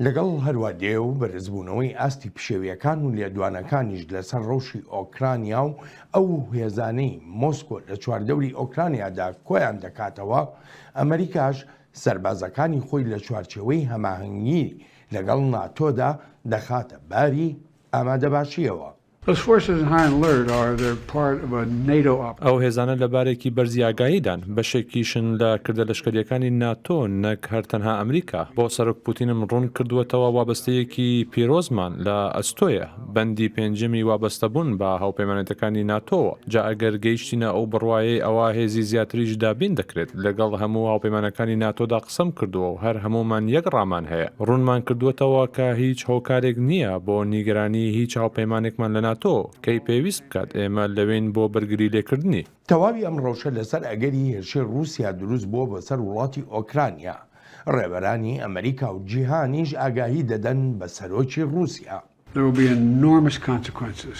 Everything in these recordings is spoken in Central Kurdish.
لەگەڵ هەروا دێ و بەرزبوونەوەی ئاستی پشێوییەکان و لێدوانەکانیش لەسەر ڕەوشی ئۆکرانیا و ئەو هێزانەی مۆسکۆ لە چواردەوری ئۆکرانیادا کۆیان دەکاتەوە، ئەمەریکاش سەربازەکانی خۆی لە چوارچێوەی هەماهەنگی لەگەڵ ناتۆدا دەخاتە باری ئامادەباشییەوە. ئەو هێزانە لە بارێکی بەرزی ئاگاییدان، بەشێکیشن لە کردە لەشکەرییەکانی ناتۆ نەک هەر تەنها ئەمریکا. بۆ سەرۆک پوتینم ڕوون کردووەتەوە وابەستەیەکی پیرۆزمان لە ئەستۆیە، بەندی پێنجەمی وابەستەبوون بە هاوپەیمانێتەکانی ناتۆوە، جا ئەگەر گەیشتینە ئەو بڕوایەی ئەوا هێزی زیاتریش دابین دەکرێت، لەگەڵ هەموو هاوپەیمانەکانی ناتۆدا قسەم کردووە و هەر هەموومان یەک ڕامان هەیە. ڕوونمان کردووەتەوە کە هیچ هۆکارێک نییە بۆ نیگەرانیی هیچ هاوپەیمانێکمان لە ناتۆ، کەی پێویست بکات ئێمە لەوێین بۆ بەرگری لێکردنی. تەواوی ئەم ڕەوشە لەسەر ئەگەری هێرشی ڕووسیا دروست بووە بۆ سەر وڵاتی ئۆکرانیا، ڕێبەرانی ئەمریکا و جیهانیش ئاگاهی دەدەن بە سەرۆکی ڕووسیا. There will be enormous consequences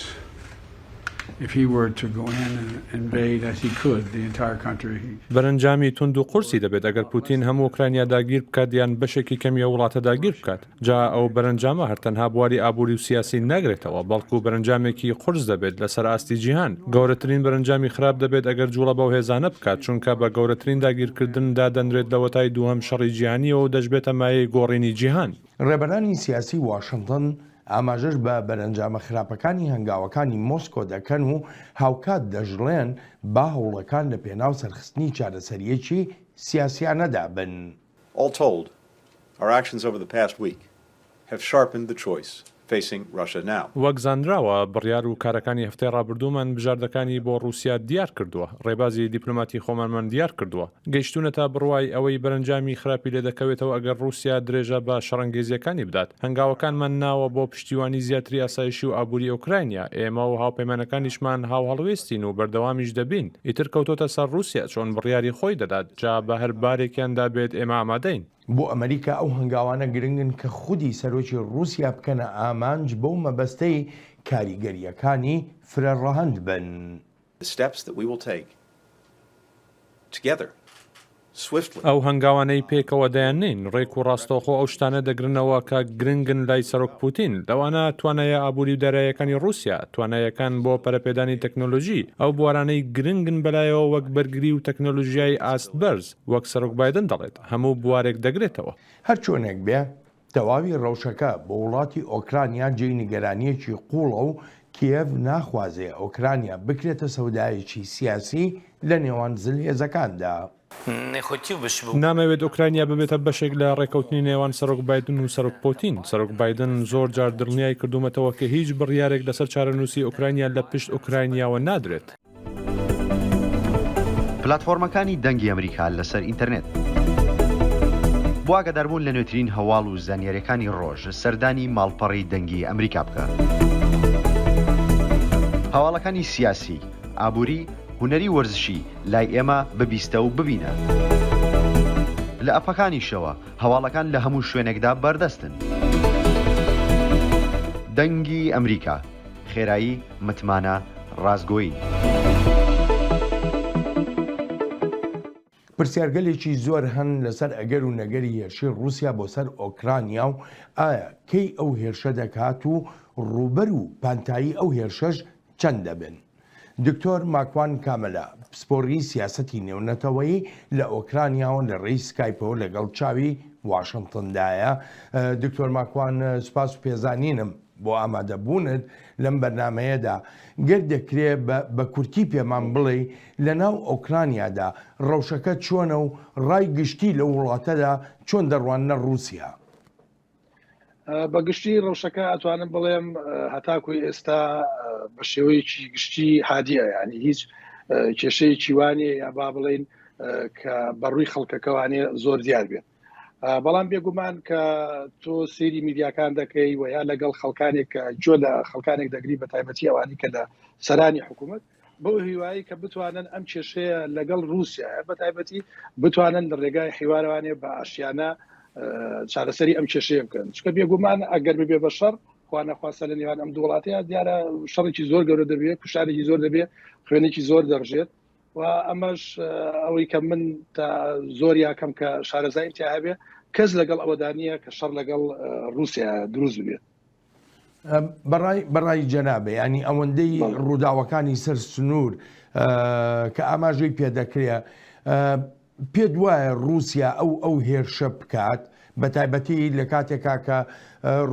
if he were to go in and invade, as he could, the entire country. بەرەنجامی توند و قورسی دەبێت ئەگەر پوتین هەموو ئۆکرانیا داگیر بکات یان بەشێکی کەمی ئەو وڵاتە داگیر بکات. جا ئەو بەرەنجامە هەر تەنها بواری ئابووری و سیاسی ناگرێتەوە، بەڵکو بەرەنجامێکی قورس دەبێت لەسەر ئاستی جیهان. گەورەترین بەرەنجامی خراپ دەبێت ئەگەر جوڵە بەو هێزانە بکات، چونکە بە گەورەترین داگیرکردن دادەنرێت لەوەتای دووهەم شەڕی جیهانییەوە و دەشبێتە مایەی گۆڕینی جیهان. ڕێبەرانی سیاسی واشنتن ئاماژەش بە بەرەنجامە خراپەکانی هەنگاوەکانی مۆسکۆ دەکەن و هاوکات دەشڵێن با هەوڵەکان لە پێناو سەرخستنی چارەسەرییەکی سیاسیانەدا بن. All told, our actions over the past week have sharpened the choice facing Russia now. وەک زانراوە بڕیار و کارەکانی هەفتەی ڕابردوومان بژاردەکانی بۆ ڕووسیا دیار کردووە، ڕێبازی دیپلۆماتی خۆمانمان دیار کردووە. گەیشتوونەتە بڕوای ئەوەی بەرەنجامی خراپی لێدەکەوێتەوە ئەگەر ڕووسیا درێژە بە شەڕەنگێزییەکانی بدات. هەنگاوەکانمان ناوە بۆ پشتیوانی زیاتری ئاسایشی و ئابووری ئۆکرانیا. ئێمە و هاوپەیمانەکانیشمان هاوهەڵوێستین و بەردەوامیش دەبین. ئیتر کەوتۆتە سەر ڕووسیا چۆن بڕیاری خۆی دەدات، جا بە هەر بارێکیاندا بێت ئێمە ئامادەین. بۆ ئەمەریکا ئەو هەنگاوانە گرنگن کە خودی سەرۆکی ڕووسیا بکەنە ئامانج بەو مەبەستەی کاریگەرییەکانی فرە ڕەهەند بن. The steps that we will take together, swiftly. ئەو هەنگاوانەی پێکەوە دەیاننێین، ڕێک و ڕاستەوخۆ ئەو شتانە دەگرنەوە کە گرنگن لای سەرۆک پوتین، لەوانە توانایە ئابووری و داراییەکانی ڕووسیا، توانایەکان بۆ پەرەپێدانی تەکنۆلۆژی، ئەو بوارانەی گرنگن بەلایەوە وەک بەرگری و تەکنۆلۆژیای ئاست بەرز، وەک سەرۆک بایدن دەڵێت، هەموو بوارێک دەگرێتەوە. هەرچۆنێک بێ، تەواوی ڕەوشەکە بۆ وڵاتی ئۆکرانیا جێی نیگەرانییەکی قووڵە و کیێڤ ناخوازێ ئۆکرانیا بکرێتە سەودایەکی سیاسی لە نێوان زلهێزەکاندا. نامەوێت ئۆکرانیا ببێتە بەشێک لە ڕێککەوتنی نێوان سەرۆک بایدن و سەرۆک پوتین. سەرۆک بایدن زۆر جار دڵنیای کردوومەتەوە کە هیچ بڕیارێک لەسەر چارەنووسی ئۆکرانیا لە پشت ئۆکرانیاوە نادرێت. پلاتفۆرمەکانی دەنگی ئەمریکا لەسەر ئینتەرنێت. بۆ ئاگاداربوون لە نوێترین هەواڵ و زانیاریەکانی ڕۆژ سەردانی ماڵپەڕی دەنگی ئەمریکا بکە. هەواڵەکانی سیاسی، ئابووری، هونەری و وەرزشی لای ئێمە ببیستە و ببینە. لە ئەپەکانیشەوە هەواڵەکان لە هەموو شوێنێکدا بەردەستن. دەنگی ئەمریکا. خێرایی، متمانە، ڕاستگۆیی. پرسیارگەلێکی زۆر هەن لەسەر ئەگەر و نەگەری هێرشی ڕووسیا بۆ سەر ئۆکرانیا و ئایا کەی ئەو هێرشە دەکات و ڕووبەر و پانتایی ئەو هێرشەش چەند دەبن؟ دکتۆر ماکوان کامەلا، پسپۆڕی سیاسەتی نێونەتەوەیی لە ئۆکرانیاوە لە ڕێی سکایپەوە لەگەڵ چاوی واشنتندایە. دکتۆر ماکوان سوپاس و پێزانینم بۆ ئامادەبوونت لەم بەرنامەیەدا. گەر دەکرێ بە بە کورتی پێمان بڵێی لە ناو ئۆکرانیادا ڕەوشەکە چۆنە و ڕای گشتی لەو وڵاتەدا چۆن دەڕواننە ڕووسیا؟ بە گشتی ڕەوشەکە ئەتوانم بڵێم هەتاکوی ئێستا بە شێوەیەکی گشتی هادیە ینی هیچ کێشەیەکی وانە یا با بڵین کە بەڕووی خەڵکەکەوانێ زۆر دیار بێت بەڵام بێگومان کە تۆ سێری میدیاکان دەکەی و یا لەگەڵ خەڵکانێک کە جۆ لە خەڵکانێک دەگری بە تایبەتی ئەوانی کە لە سەرانی حکوومەت بەو هیوایی کە بتوانن ئەم کێشەیە لەگەڵ رووسیا بە تایبەتی بتوانن لە ڕێگای حیوارەوانێ بە ئاشتیانە چارەسەری ئەم کێشەیە بکەن چکە بێگومان ئەگەر ببێ بە شەڕ خوانەخواستە لە نێوان ئەم دوو وڵاتەیە دیارە شەڕێکی زۆر گەورە دەبێت کوشتارێکی زۆر دەبێت خوێنێکی زۆر دەڕژێت و ئەمەش ئەوەی کە من تا زۆر یاکەم کە شارەزاییم تیا هەبێ. کەس لەگەڵ ئەوەدا نییە کە شەڕ لەگەڵ ڕووسیا دروست ببێت. بەڕای بەڕای جەنابە ینی ئەوەندەی ڕووداوەکانی سەر سنوور کە ئاماژەی پێدەکرێ پێت وایە ڕووسیا ئەو ئەو هێرشە بکات بە تایبەتی لە کاتێکا کە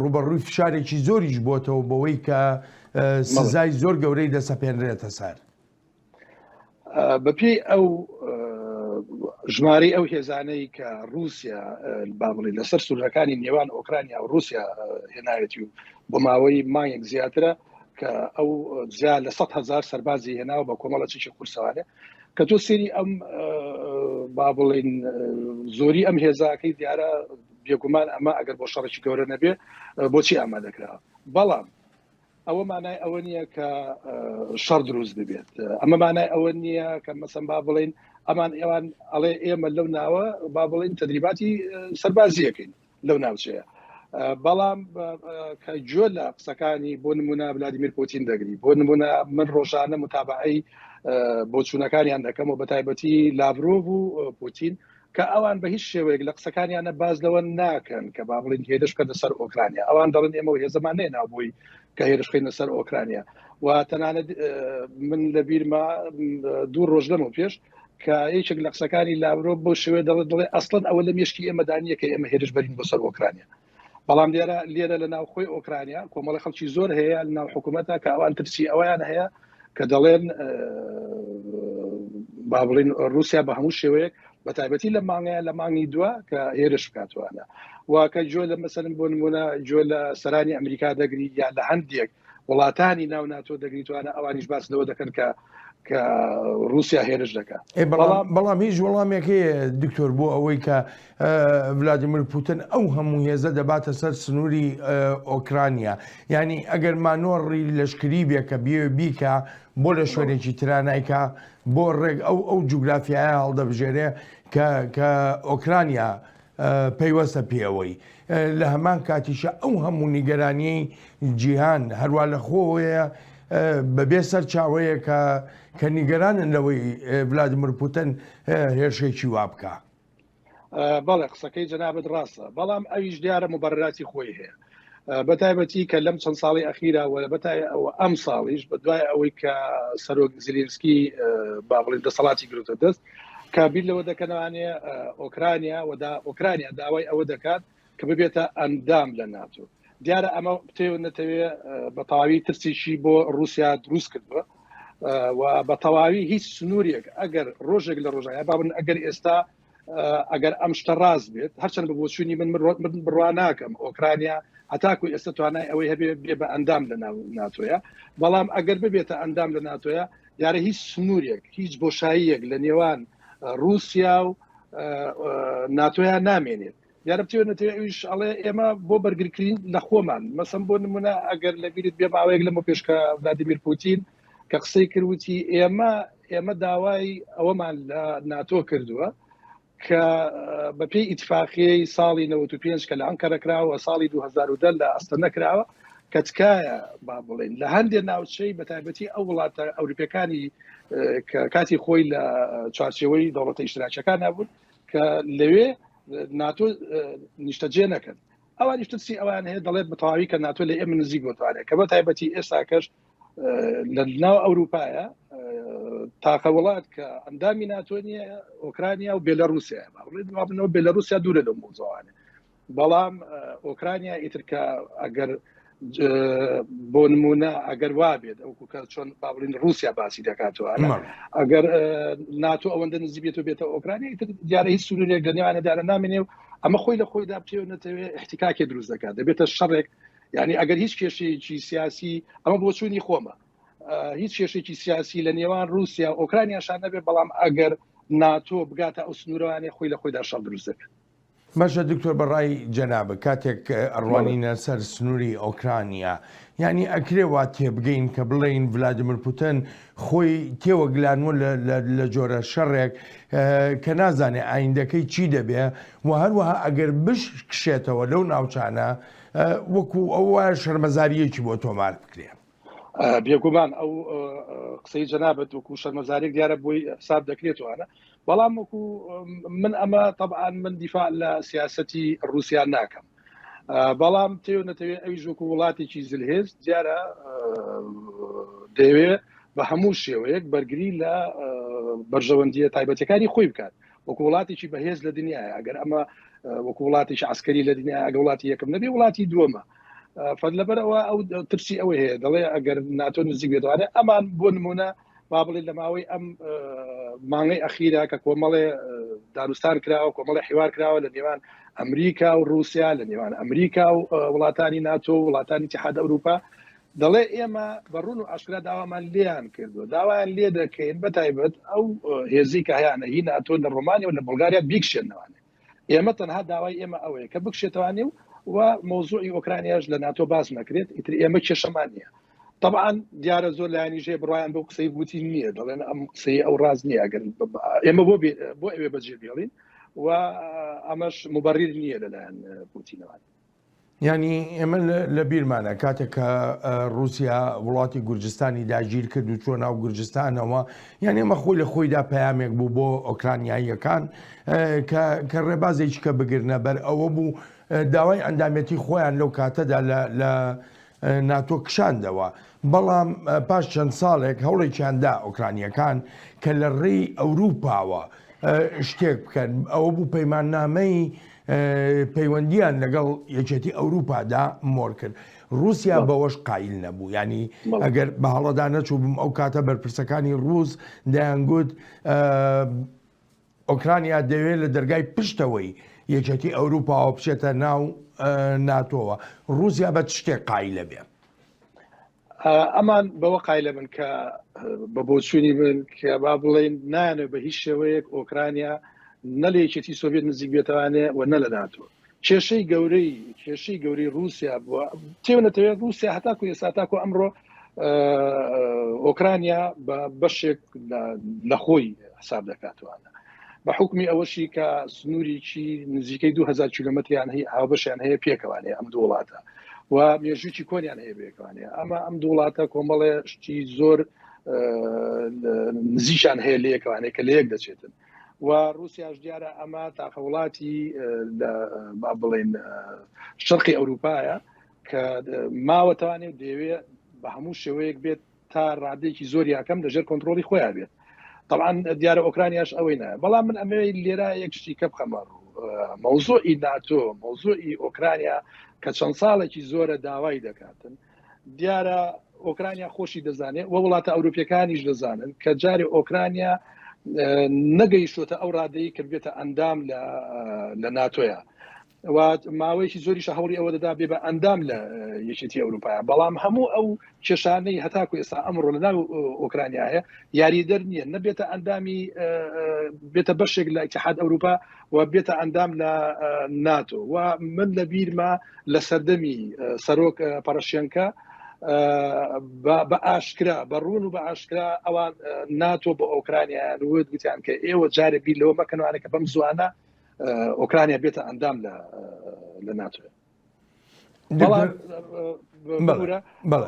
ڕوبەڕووی فشارێکی زۆریش بۆتەوە بەوەی کە سزای زۆر گەورەی دەسەپێنرێتە سەر؟ بەپێی ئەو ژمارەی ئەو هێزانەی کە رووسیا با بڵێ لەسەر سوورەکانی نێوان ئۆکرانیا و رووسیا هێناوێتی و بۆ ماوەی مانگێک زیاترە کە ئەو زیا لە 100 هزار سەربازی هێناوە بە کۆمەڵە چێکی قورسەوانێ کە تۆ سێری ئەم با بڵین زۆری ئەم هێزاکەی دیارە بێگومان ئەمە ئەگەر بۆ شەڕێکی گەورە نەبێ بۆچی ئامادەکراوە بەڵام ئەوە مانای ئەوە نییە کە شەڕ دروست ببێت ئەمە مانای ئەوە نییە کە مەسەن با بڵین ئەمان ئێوان ئەڵێ ئێمە لەو ناوە با بڵین تدریباتی سەربازیەکەین لەو ناوچەیە بەڵام کە گوێ لە قسەکانی بۆ نمونە ولادیمیر پوتین دەگری بۆ نمونە من ڕۆژانە متابعەی بۆچوونەکانیان دەکەم و بە تایبەتی لاڤرۆڤ و پوتین کە ئەوان بە هیچ شێوەیەک لە قسەکانیانە باز لەوە ناکەن کە با بڵین هێرش بکەنە سەر ئۆکرانیا ئەوان دەڵێن ئێمە و هێزەمان نێناو بووی کە هێرش بکەینە سەر ئۆکرانیا و تەنانەت من لە بیرمە دوو ڕۆژ لەمەو پێش کە یەکێک لە قسەکانی لاورۆ بۆ شێوێ دەڵێ دەڵێ ئەسڵەن ئەوە لە مێشکی ئێمەدا نییە کە ئێمە هێرش بەرین بۆ سەر ئۆکرانیا بەڵام لێرە لێرە لە ناوخۆی ئۆکرانیا کۆمەڵی خەڵکی زۆر هەیە لە ناو حکوومەتە کە ئەوان ترسی ئەویان هەیە کە دەڵێن با بڵین رووسیا بە هەموو شێوەیەک بە تایبەتی لە مانگەیە لە مانگی دووە کە هێرش بکاتوانە واکە جۆ لە مەسەرن بۆ نمونە جۆ لە سەرانی ئەمریکا دەگری یا لە هەندێک وڵاتانی ناو ناتۆ دەگریتوانە ئەوانیش باس لەوە دەکەن کە کە رووسیا هێرش دەکات بەڵام بەڵام هیچ وەڵامێک هەیە دکتۆر بۆ ئەوەی کە ڤلادیمیر پوتن ئەو هەموو هێزە دەباتە سەر سنووری ئۆکرانیا یعنی ئەگەر مانۆڕی لەشکری بێ کە بێ بیکە بۆ لە شوێنێکی ترانایکە بۆ ڕێک ئەو ئەو جوگرافیایە هەڵدەبژێرێ کە کە ئۆکرانیا پەیوەستە پێوەی. لە هەمان کاتیشا ئەو هەموو نیگەرانیەی جیهان هەروا لە خۆوەیە بەبێ سەرچاوەیە کە کە نیگەرانن لەوەی ڤلادیمیر پوتن هێرشێکی وا بکا. بەڵێ قسەکەی جەنابت ڕاستە بەڵام ئەویش دیارە مبەرراتی خۆی هەیە بە تایبەتی کە لەم چەند ساڵی ئەخیرا و بەتای ئەوە ئەم ساڵیش بە دوای ئەوەی کە سەرۆک زیلینسکی با بڵێن دەسەڵاتی گرتە دەست کە بیر لەوە دەکەنەوانێ ئۆکرانیا وەدا ئۆکرانیا داوای ئەوە دەکات کە ببێتە ئەندام لە ناتۆ دیارە ئەمە بتێ نەتەوێ بە تەواوی ترسیشی بۆ رووسیا دروست کردووە و بە تەواوی هیچ سنوورێک ئەگەر ڕۆژێک لە ڕۆژایە بابن ئەگەر ئێستا ئەگەر ئەم شتە ڕاست بێت هەرچەند بە بۆچوونی من من بڕوا ناکەم ئۆکرانیا هەتاکو ئێستا توانای ئەوەی هەبێ بێ بە ئەندام لە ناو ناتۆیە بەڵام ئەگەر ببێتە ئەندام لە ناتۆیە دیارە هیچ سنوورێک هیچ بۆشاییەک لە نێوان رووسیا و ناتۆیا نامێنێت دیارە بتەوێت نەتەوێت ئەویش ئەڵێ ئێمە بۆ بەرگرکردین لە خۆمان مەسەن بۆ نمونە ئەگەر لەبیرت بێ ماوەیەک لەمە پێشکە ڤلادیمیر پوتین کە قسەی کرد وتی ئێمە ئێمە داوای ئەوەمان لە ناتۆ کردووە کە بەپێی ئیتفاقیەی ساڵی 95 کە لە ئەنکەرە کراوە ساڵی 2010 لە ئەستەنە کراوە کە تکایە با بڵێن لە هەندێک ناوچەی بە تایبەتی ئەو وڵاتە ئەوروپیەکانی کە کاتی خۆی لە چوارچێوەی دەوڵەتە ئیشتراکیەکان نبوون کە لەوێ ناتۆ نیشتەجێ نەکەن ئەوانیش ترسی ئەوان هەیە دەڵێت بەتەواوی کە ناتۆ لە ئێمە نزیک بۆتوانێت کە بە تایبەتی ئێستاکەش لە ناو ئەوروپایە تاقە وڵات کە ئەندامی ناتۆ نییە ئۆکرانیا و بێلەروسیا بڵێنەوە بێلەروسیا دوورە لەو مۆزەوانە بەڵام ئۆکرانیا ئیتر کە ئەگەر بۆ نمونە ئەگەر وابێت ئەو کە چۆن با بڵین رووسیا باسی دەکاتەوە ئەگەر ناتۆ ئەوەندە نزی بێت و بێتە ئۆکرانیا ئیتر دیارە هیچ سنوورێک لە نێوانە دیارە نامێنێ و ئەمە خۆی لە خۆیدا بچێ و نەتەوێ احتکاکێ دروست دەکات دەبێتە شەڕێک یعنی ئەگەر هیچ کێشەیەکی سیاسی ئەمە بۆچوونی خۆمە هیچ کێشێکی سیاسی لە نێوان رووسیا و ئۆکرانیا شان نەبێ بەڵام ئەگەر ناتۆ بگاتە ئەو سنوورەوانێ خۆی لە خۆیدا شەڕ دروست دەکات. باشە دکتۆر بەڕای جەنابت کاتێک ئەڕوانینە سەر سنووری ئۆکرانیا یعنی ئەکرێ وا تێبگەین کە بڵێین ڤلادیمیر پوتن خۆی تێوەگلانوە لە جۆرە شەڕێک کە نازانێ ئایندەکەی چی دەبێ و هەروەها ئەگەر بشکشێتەوە لەو ناوچانە وەکو ئەو وایە شەرمەزارییەکی بۆ تۆمار بکرێ. بێگومان ئەو قسەی جەنابت وەکو شەرمەزارێک دیارە بۆی حساب دەکرێتوانە. بەڵام وەکو من ئەمە طبعاان من دیفاع لە سیاستی رووسیا ناکەم بەڵام تێو نەتەوێت ئەویش وەکو وڵاتێکی زلهێز دیارە دەیەوێ بە هەموو شێوەیەک بەرگری لە بەرژەوەندیە تایبەتەکانی خۆی بکات وەکو وڵاتێکی بەهێز لە دنیاە ئەگەر ئەمە وەکو وڵاتێکی عسکەری لە دنیا ئەگە وڵاتی یەکەم نەبێ وڵاتی دووەمە فەر لەبەرەوە ئەو ترسی ئەوەی هەیە دەڵێ ئەگەر ناتۆ نزیک بێتوانێ ئەمان بۆ نمونە با بڵێ لە ماوەی ئەم مانگەی ئەخیرا کە کۆمەڵێ دانوستان کراوە کۆمەڵی حیوار کراوە لە نێوان ئەمریکا و رووسیا لە نێوان ئەمریکا و وڵاتانی ناتۆ و وڵاتانی اتحاد ئەوروپا دەڵێ ئێمە بە ڕون و ئاشکرا داوامان لێیان کردو داوایان لێ دەکەین بە تایبەت ئەو هێزی کە هەیانە هی ناتۆ لە ڕۆمانیا و لە بولگاریا بیکشێنەوانێ ئێمە تەنها داوای ئێمە ئەوەیە کە بکشێتوانێ و و مۆزوعی ئۆکرانیاش لە ناتۆ باس نەکرێت ئیتر ئێمە کێشەمان نییە طبعا دیارە زۆر لایەنیش هەیە بڕوایان بەو قسەی بوتین نییە دەڵێن ئەم قسەی ئەو ڕاز نییە ئەگەر ئێمە بۆ بۆ ئەوێ بەجێ بێڵین و ئەمەش مبرر نییە لەلایەن پوتینەوە. یانی ئێمە لە بیرمانە کاتێک کە رووسیا وڵاتی گورجستانی داگیر کرد و چۆ ناو گورجستانەوە یان ئێمە خۆی لە خۆیدا پەیامێک بوو بۆ ئۆکرانیاییەکان کە ڕێبازێکی کە بگرنە بەر ئەوە بوو داوای ئەندامێتی خۆیان لەو کاتەدا لە ناتۆ کشاندەوە بەڵام پاش چەند ساڵێک هەوڵێکیان دا ئۆکرانیەکان کە لە ڕێی ئەوروپاوە شتێک بکەن ئەوە بوو پەیماننامەی پەیوەندیان لەگەڵ یەکێتی ئەوروپادا مۆر کرد رووسیا بەوەش قایل نەبوو ینی ئەگەر بە هەڵەدا نەچوو بم ئەو کاتە بەرپرسەکانی رووس دەیانگوت ئۆکرانیا دەیەوێت لە دەرگای پشتەوەی یەکێتی ئەوروپاوە بچێتە ناو ناتۆوە، ڕووسیا بە چ شتێک قایلە بێ؟ ئەمان بەوە قایلە بن کە بە بۆچوونی من کە با بڵێن نایانەوێت بە هیچ شێوەیەک ئۆکرانیا نە لە یەکێتی سۆڤێت نزیک بێتوانێ و نە لە ناتۆ. کێشەی گەورەی کێشەی گەورەی رووسیا بووە تێونەتەوێت رووسیا هەتاکو ئێستا تاکو ئەمڕۆ ئۆکرانیا بە بەشێک لە خۆی حساب دەکاتوانە بە حکمی ئەوەشی کە سنووریکی نزیکەی 2000 کیلومتریان هەیە هاوبەشیان هەیە پێکەوانەیە ئەم دوو وڵاتە و مێژووی کۆنیان هەیە بێکوانەیە ئەمە ئەم دوو وڵاتە کۆمەڵێ شتی زۆر نزیشان هەیە لەیەکوانەیە کە لە یەک دەچێتن و رووسیاش دیارە ئەمە تاقە وڵاتی با بڵێن شەرقی ئەوروپایە کە ماوەتوانێ و دەیەوێ بە هەموو شێوەیەک بێت تا ڕادێکی زۆر یاکەم لەژێر کۆنتترۆلی خۆیان بێت طبعا دیارە ئۆکرانیاش ئەوەی نایە بەڵام من ئەمەوێت لێرە یەک شتی کە بخەمە ڕوو مەوزوعی ناتۆ مەوزوعی ئۆکرانیا کە چەند ساڵێکی زۆرە داوای دەکاتن دیارە ئۆکرانیا خۆشی دەزانێت و وڵاتە ئەوروپیەکانیش دەزانن کە جارێ ئۆکرانیا نەگەیشتۆتە ئەو ڕادەی کە بێتە ئەندام لە ناتۆیە و ماوەیەکی زۆریشە هەوڵی ئەوە دەدا بێ بە ئەندام لە یەکێتی ئەوروپا بەڵام هەموو ئەو کێشانەی هەتاکو ئێستا ئەمڕۆ لە ناو ئۆکرانیا هەیە یاریدەر نییە نەبێتە ئەندامی بێتە بەشێک لە اتحاد ئەوروپا و بێتە ئەندام لە ناتۆ و من لە بیرمە لە سەردەمی سەرۆک پەرشێنکە بە ئاشکرا بە ڕوون و بە ئاشکرا ئەوان ناتۆ بە ئۆکرانیان وت گوتیان کە ئێوە جارێ بیر لەوە مەکەنوانە کە بەم زوانە ئۆکرانیا بێتە ئەندام لە لە ناتۆ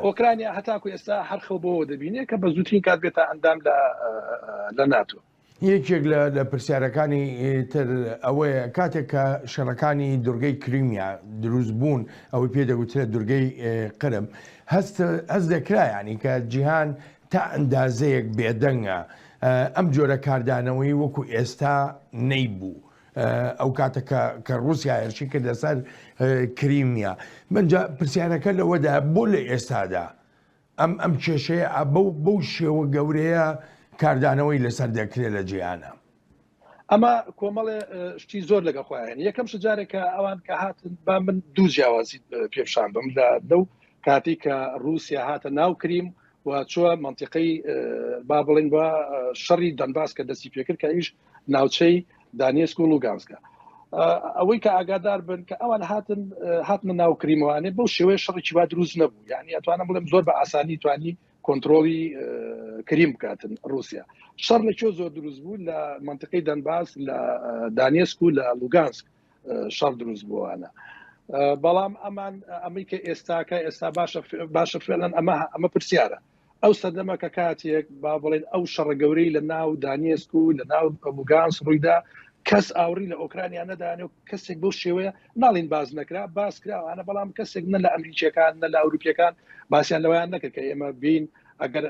ئۆکرانیا هەتاکو ئێستا هەرخەو بۆ دەبینێ کە بە زووترین کات بێتە ئەندام لە لە ناتۆ. یەکێک لە لە پرسیارەکانی تر ئەوەیە کاتێک کە شەڕەکانی دورگەی کریمیا دروست بوون ئەوەی پێ دەگوترێت دورگەی قرم هەست هەست دەکرا یانی کە جیهان تا ئەندازەیەک بێدەنگە ئەم جۆرە کاردانەوەی وەکو ئێستا نەیبوو ئەو کاتە کە کە ڕووسیا هێرشی کردە سەر کریمیا منجا پرسیارەکە لەوەدا بۆ لە ئێستادا ئەم ئەم کێشەیە بەو بەو شێوە گەورەیە کاردانەوەی لەسەر دەکرێت لە جیهانە. ئەمە کۆمەڵێ شتی زۆر لەگە خۆیان یەکەم شجارێک کە ئەوان کە هاتن با من دوو جیاوازی پێشان بم لە لەو کاتی کە رووسیا هاتە ناو کریم و چوە منطقەی با بڵین بە شەڕی دەنباس کە دەستی پێکرد کە ئیش ناوچەی دانێسک و لوگانسکە ئەوەی کە ئاگادار بن کە ئەوان هاتن هاتنە ناو کریمەوانێ بەو شێوەیە شەڕێکی وا دروست نەبوو یعنی ئەتوانم بڵێم زۆر بە ئاسانی توانی کۆنتترۆلی کریم بکاتن رووسیا شەڕ لە کوێ زۆر دروست بوو لە منطقەی دەنباس لە دانێسک و لە لوگانسک شەڕ دروست بووانە بەڵام ئەمان ئەمەی کە ئێستاکە ئێستا باشە باشە فعلەن ئەمە ئەمە پرسیارە. ئەو سەردەمە کە کاتێک با بڵێن ئەو شەڕە گەورەی لە ناو دانێسک و لە ناو لوگانس ڕوویدا کەس ئاوڕی لە ئۆکرانیا نەدانێ و کەسێک بەو شێوەیە ناڵین باز نەکرا باس کراوانە بەڵام کەسێک نە لە ئەمریکیەکان نە لە ئەوروپیەکان باسییان لەوەیان نەکرد کە ئێمە بین ئەگەر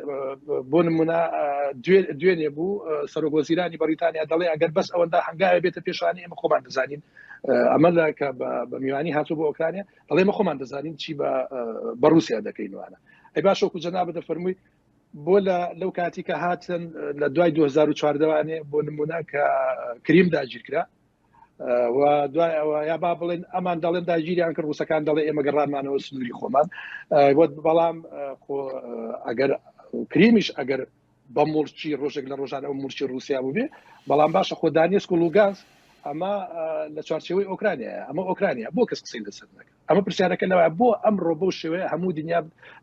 بۆ نمونە دوێنێ بوو سەرۆک وەزیرانی بەریتانیا دەڵێ ئەگەر بەس ئەوەندا هەنگاوێ بێتە پێشانی ئێمە خۆمان دەزانین ئەمە لە کە بە میوانی هاتوو بۆ ئۆکرانیا دەڵێ ئێمە خۆمان دەزانین چی بە رووسیا دەکەینوانە ئەی باش وەکو جەنابت دەفەرمووی بۆ لە لەو کاتی کە هاتن لە دوای 2014وانێ بۆ نمونە کە کریم داگیرکرا و دوای ئەوە یا با بڵێن ئەمان دەڵێن داگیریان کرد ڕوسەکان دەڵێ ئێمە گەڕانمانەوە سنووری خۆمان بەڵام ئەگەر کریمیش ئەگەر بە موڵکی ڕۆژێک لە ڕۆژان ئەو موڵکی ڕوسیا بووبێ بەڵام باشە خۆ دانێسک و لوگانس ئەمە لە چوارچێوەی ئۆکرانیا ئەمە ئۆکرانیا بۆ کەس قسەی لەسەر نەکە ئەمە پرسیارەکە لەوە بۆ ئەمڕۆ بەو شێوەیە هەموو دنیا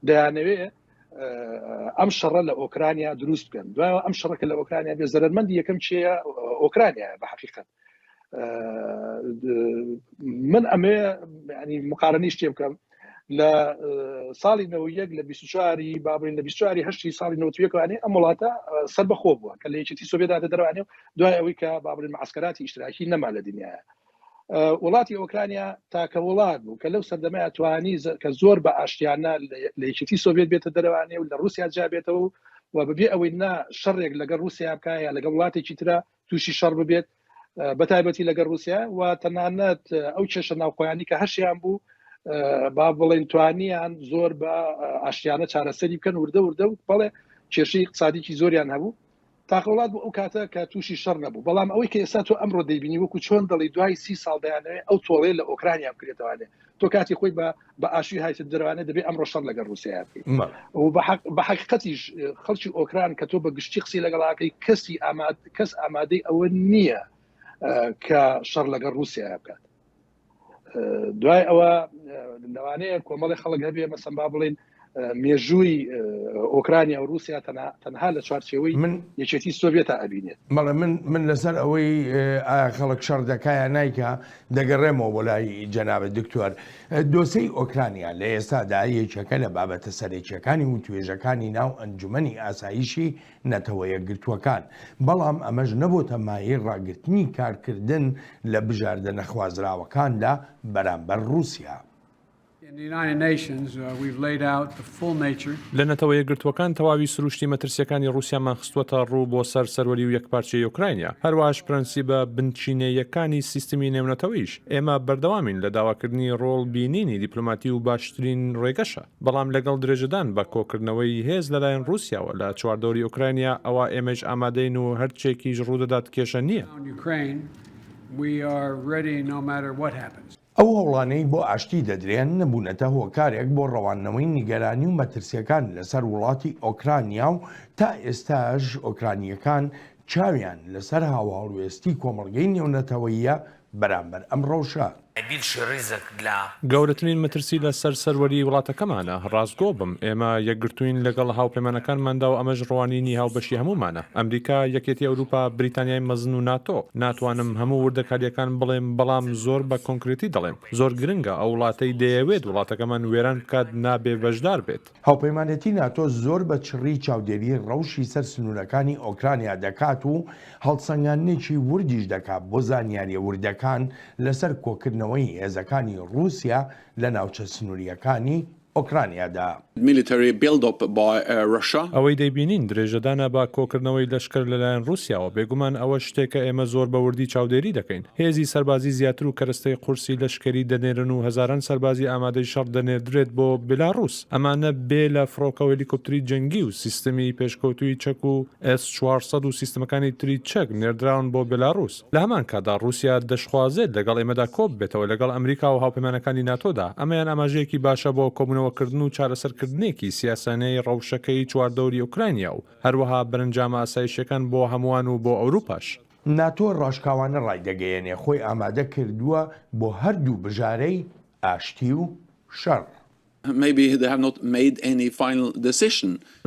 دەیانەوێ ئەم شەڕە لە ئۆکرانیا دروست بکەن دوایەوە ئەم شەڕەکە لە ئۆکرانیا بێ زەرمەندی یەکەم چیە ئۆکرانیا بە حقیقت من ئەمێ ینی مقارنەی شتێ بکەم لە ساڵی 91 لە 24 بابرین لە 24 هەشتی ساڵی 91 ئەم وڵاتە سەر بەخۆ بووە کە لە یەکێتی سۆڤێتدا دەدەرانێ و دوای ئەوەی کە بابرین معسکراتی ئیشتراکی نەما لە دنیاە وڵاتی ئۆکرانیا تاکە وڵات بوو کە لەو سەردەمەیە توانی کە زۆر بە ئاشتیانە لە یەکێتی سۆڤێت بێتە دەرەوانێ و لە رووسیا جابێتەوە و بەبێ ئەوەی نا شەڕێک لەگەڵ رووسیا بکە یا لەگەڵ وڵاتێکی ترە تووشی شەڕ ببێت بە تایبەتی لەگەڵ رووسیا و تەنانەت ئەو کێشە ناوخۆیانی کە هەشیان بوو با بڵێن توانیان زۆر بە ئاشتیانە چارەسەری بکەن وردە وردە و بەڵێ کێشەی اقتصادیکی زۆریان هەبوو تاکە وڵات بوو ئەو کاتە کە تووشی شەڕ نەبوو بەڵام ئەوەی کە ئێستا تۆ ئەمڕۆ دەیبینی وەکو چۆن دەڵی دوای سی ساڵ دەیانەوێت ئەو تۆڵەیە لە ئۆکرانیا بکرێتەوانێ تۆ کاتی خۆی بە بە ئاشوی هایتە دەروانێ دەبێ ئەمڕۆ شەڕ لەگەڵ رووسیا بکەیت و بە حەقیقەتیش خەڵکی ئۆکران کە تۆ بە گشتی قسەی لەگەڵاکەی کەسی ئاماد کەس ئامادەی ئەوە نییە کە شەڕ لەگەڵ رووسیا بکات دوای ئەوە لەوانەیە کۆمەڵی خەڵک هەبێ مەسەن با بڵین مێژووی ئۆکرانیا و رووسیا تەنها لە چوارچێوەی من یەکێتی سۆڤێتا ئەبینێت بەڵێ من من لەسەر ئەوەی ئایا خەڵک شەڕ دەکا یا نایکا دەگەڕێمەوە بۆ لای جەنابت دکتۆر دۆسێی ئۆکرانیا لە ئێستادا یەکێکە لە بابەتە سەرەکیەکانی وتوێژەکانی ناو ئەنجومەنی ئاسایشی نەتەوە یەکگرتووەکان، بەڵام ئەمەش نەبۆتە مایەی ڕاگرتنی کارکردن لە بژاردە نەخوازراوەکاندا بەرامبەر ڕووسیا. لە نەتەوە یەکگرتووەکان تەواوی سروشتی مەترسییەکانی ڕووسیامان خستووەتە ڕوو بۆ سەر سەروەری و یەکپارچەیی ئۆکرانیا، هەروەهاش پرەنسیبە بنچینەییەکانی سیستمی نێونەتەوەیش. ئێمە بەردەوامین لە داواکردنی ڕۆڵ بینینی دیپلۆماتی و باشترین ڕێگەشە. بەڵام لەگەڵ درێژەدان بە کۆکردنەوەی هێز لەلایەن ڕووسیاوە لە چواردەوری ئۆکرانیا، ئەوا ئێمەیش ئامادەین و هەرچێکیش ڕوودەدات کێشە نییە. ئەو هەوڵانەی بۆ ئاشتی دەدرێن بوونەتە هۆکارێک بۆ ڕەواندنەوەی نیگەرانی و مەترسییەکان لەسەر وڵاتی ئۆکرانیا و تا ئێستاش ئۆکرانییەکان چاویان لەسەر هاوهەڵوێستی کۆمەڵگەی نێونەتەوەییە بەرامبەر ئەم ڕەوشە. گەورەترین مەترسی لە سەر سەروەریی وڵاتەکەمانە، ڕاستگۆ بم، ئێمە یەکگرتووین لەگەڵ هاوپەیمانەکانماندا و ئەمەش ڕوانینی هاوبەشی هەموومانە، ئەمریکا، یەکێتی ئەوروپا، بریتانیای مەزن و ناتۆ. ناتوانم هەموو وردەکارییەکان بڵێم، بەڵام زۆر بە کۆنکرێتی دەڵێم، زۆر گرنگە ئەو وڵاتەی دەیەوێت وڵاتەکەمان وێران بکات نابێ بەشدار بێت. هاوپەیمانێتی ناتۆ زۆر بە چڕی چاودێری ڕەوشی سەر سنوورەکانی ئۆکرانیا دەکات و هەڵسەنگاندنێکی وردیش دەکات بۆ زانیارییە وردەکان لەسەر کۆکردنەوەی هێزەکانی ڕووسیا لە ناوچە سنوورییەکانی ئۆکرانیادا. ئەوەی دەیبینین درێژەدانە بە کۆکردنەوەی لەشکر لەلایەن ڕووسیاوە، بێگومان ئەوەش شتێکە ئێمە زۆر بە وردی چاودێری دەکەین. هێزی سەربازی زیاتر و کەرەستەی قورسی لەشکری دەنێرن و هەزاران سەربازی ئامادەی شەڕ دەنێردرێت بۆ بێلاڕووس، ئەمانە بێ لە فڕۆکە و هێلیکۆپتری جەنگی و سیستمی پێشکەوتووی چەک و ئێس 400 و سیستمەکانی تری چەک نێردراون بۆ بێلاڕووس. لە هەمان کاتدا ڕووسیا دەشخوازێت لەگەڵ ئێمەدا کۆببێتەوە لەگەڵ ئەمریکا و هاوپەیمانەکانی ناتۆدا، ئەمەیان ئاماژەیەکی باشە بۆ کۆبوونەوەکردن و چارەسەرکردنێکی سیاسانەی ڕەوشەکەی چواردەوری ئۆکرانیا و هەروەها بەرەنجامە ئاسایشیەکان بۆ هەمووان و بۆ ئەوروپاش. ناتۆ ڕاشکاوانە ڕایدەگەیەنێ خۆی ئامادە کردووە بۆ هەردوو بژارەی ئاشتی و شەڕ.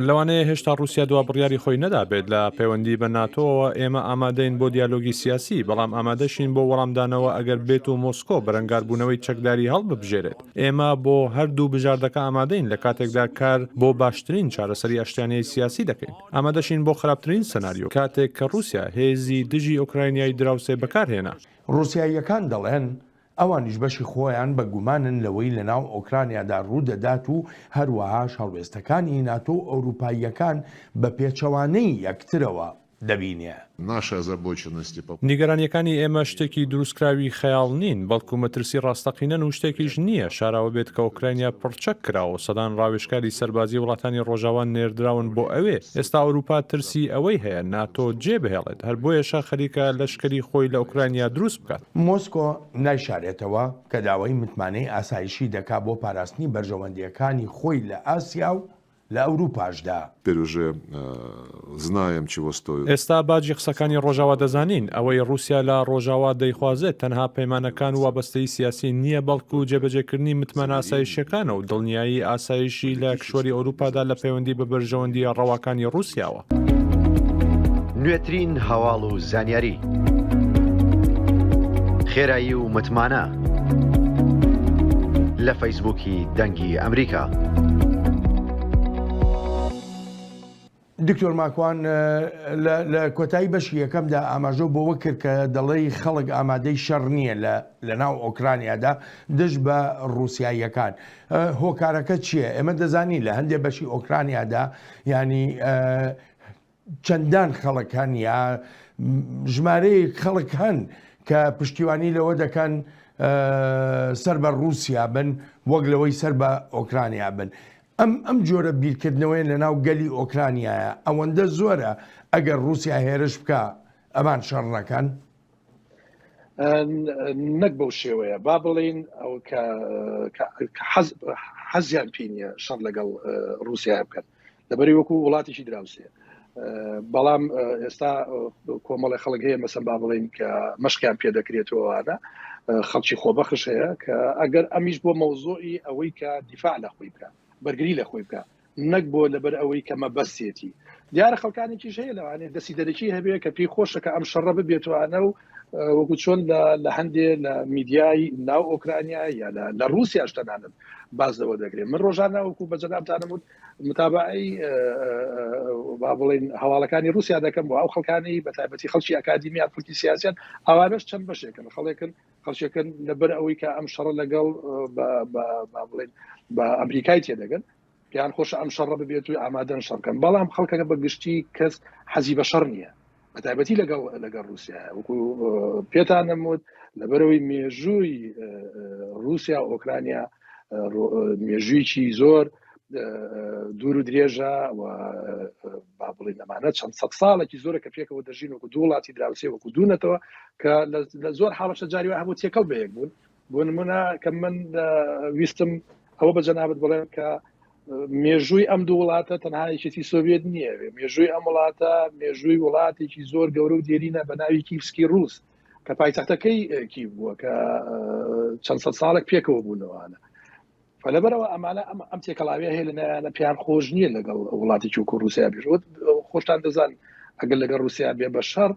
لەوانەیە هێشتا ڕووسیا دوا بڕیاری خۆی نەدابێت لە پەیوەندی بە ناتۆوە، ئێمە ئامادەین بۆ دیالۆگی سیاسی، بەڵام ئامادەشین بۆ وەڵامدانەوە ئەگەر بێت و مۆسکۆ بەرەنگاربوونەوەی چەکداری هەڵببژێرێت. ئێمە بۆ هەردوو بژاردەکە ئامادەین لە کاتێکدا کار بۆ باشترین چارەسەری ئاشتیانەی سیاسی دەکەین. ئامادەشین بۆ خراپترین سناریۆ، کاتێک کە ڕووسیا هێزی دژی ئۆکراینیای دراوسێ بەکارهێنا. ڕووسیاییەکان دەڵێن، ئەوانیش بەشی خۆیان بە گومانن لەوەی لەناو ئۆکرانیادا ڕوودەدات و هەروەهاش هەڵوێستەکانی ناتۆ و ئەوروپاییەکان بە پێچەوانەی یەکترەوە دەبینێ. نیگەرانییەکانی ئێمە شتێکی دروستکراوی خەیاڵ نین، بەڵکو مەترسی ڕاستەقینەن و شتێکیش نییە شاراوە بێت کە ئۆکرانیا پڕچەک کراوە و سەدان ڕاوێژکاری سەربازی وڵاتانی ڕۆژاوا نێردراون بۆ ئەوێ. ئێستا ئەوروپا ترسی ئەوەی هەیە ناتۆ جێبهێڵێت، هەر بۆیەشە خەریکە لەشکری خۆی لە ئۆکرانیا دروست بکات. مۆسکۆ نایشارێتەوە کە داوای متمانەی ئاسایشی دەکا بۆ پاراستنی بەرژەوەندییەکانی خۆی لە ئاسیا و لە ئەوروپاشدا. ئێستا باجی قسەکانی ڕۆژاوا دەزانین، ئەوەی ڕووسیا لە ڕۆژاوا دەیخوازێت تەنها پەیمانەکان و وابەستەیی سیاسی نییە، بەڵکو جێبەجێکردنی متمانە ئاسایشییەکانە و دڵنیایی ئاسایشی لە کیشوەری ئەوروپادا لە پەیوەندی بە بەرژەوەندییە ڕەواکانی ڕووسیاوە. نوێترین هەواڵ و زانیاری. خێرایی و متمانە. لە فەیسبووکی دەنگی ئەمریکا. دکتۆر ماکوان لە کۆتایی بەشی یەکەمدا ئاماژە بەوە کرد کە دەڵێی خەڵک ئامادەی شەڕ نییە لە لەناو ئۆکرانیادا دژ بە ڕووساییەکان هۆکارەکە چییە؟ ئێمە دەزانین لە هەندێک بەشی ئۆکرانیادا ینی چەندان خەڵک هەن یا ژمارەیەک خەڵک هەن کە پشتیوانی لەوە دەکەن سەر بە ڕووسیا بن وەک لەوەی سەر بە ئۆکرانیا بن. ئەم ئەم جۆرە بیرکردنەوەیە لە ناو گەلی ئۆکرانیایە ئەوەندە زۆرە ئەگەر ڕووسیا هێرش بکا ئەمان شەڕ نەکەن؟ نەک بەو شێوەیە با بڵین ئەو کە حەزیان پێ نییە شەڕ لەگەڵ ڕووسیا بکەن لەبەری وەکو وڵاتێکی دراوسێ بەڵام ئێستا کۆمەڵی خەڵک هەیە مەسەن با بڵین کە مەشقیان پێ دەکرێتەوەوانە خەڵکی خۆبەخش هەیە کە ئەگەر ئەمیش بۆ مەوزۆی ئەوەی کە دیفاع لە خۆی بکە بەرگری لە خۆی بکە نەک بۆ لەبەر ئەوەی کە مەبەستێتی دیارە خەڵکانێکیش هەیە لەوانەیە دەستی دەرەکی هەبێ کە پێی خۆشە کە ئەم شەڕە ببێتوانە و وەکو چۆن لە هەندێ لە میدیای ناو ئۆکرانیا یا لە رووسیاش تەنانەت باز لەوە دەکرێت من ڕۆژانە وەکو بە جەنابتانم وت متابعەی با بڵین هەواڵەکانی رووسیا دەکەم بۆ ئەو خەڵکانی بە تایبەتی خەڵکی ئەکادیمیان خەڵکی سیاسیان ئەوانەش چەند بەشێکن خەڵێکن خەڵکێکن لەبەر ئەوەی کە ئەم شەڕە لەگەڵ با بڵێن بە ئەمریکای تێدەگەن پێیان خۆشە ئەم شەڕە ببێت و ئامادەن شەڕ بکەن بەڵام خەڵکەکە بە گشتی کەس حەزی بە شەڕ نییە بە تایبەتی لەگەڵ لەگەڵ رووسیا وەکو پێتانم وت لەبەرەوەی مێژووی رووسیا و ئۆکرانیا مێژوویی زۆر دوور و درێژە و با بڵێین ئەمانە چەند سەد ساڵێکی زۆرە کە پێکەوە دەژین وەکو دوو وڵاتی دراوسێ وەکو دوونەتەوە کە لە زۆر حاڵەتە جاری وا هەبوو تێکەڵ بە یەک بوون بۆ نمونە کە من ویستم ئەوە بە جەنابت بڵێم کە مێژووی ئەم دوو وڵاتە تەنها یەکێتی سۆڤێت نییە مێژووی ئەم وڵاتە مێژووی وڵاتێکی زۆر گەورە و دێرینە بە ناوی کیفسکی ڕوس کە پایتەختەکەی کیف بووە کە چەند سەد ساڵێک پێکەوە بوونەوەانە فلەبەرەوە ئەمانە ئەم ئەم تێکەڵاویە هەیە لە نایانە پێیان خۆش نییە لەگەڵ وڵاتی چوکو رووسیا بێژ خۆشتان دەزان ئەگەر لەگەڵ رووسیا بێ بە شەڕ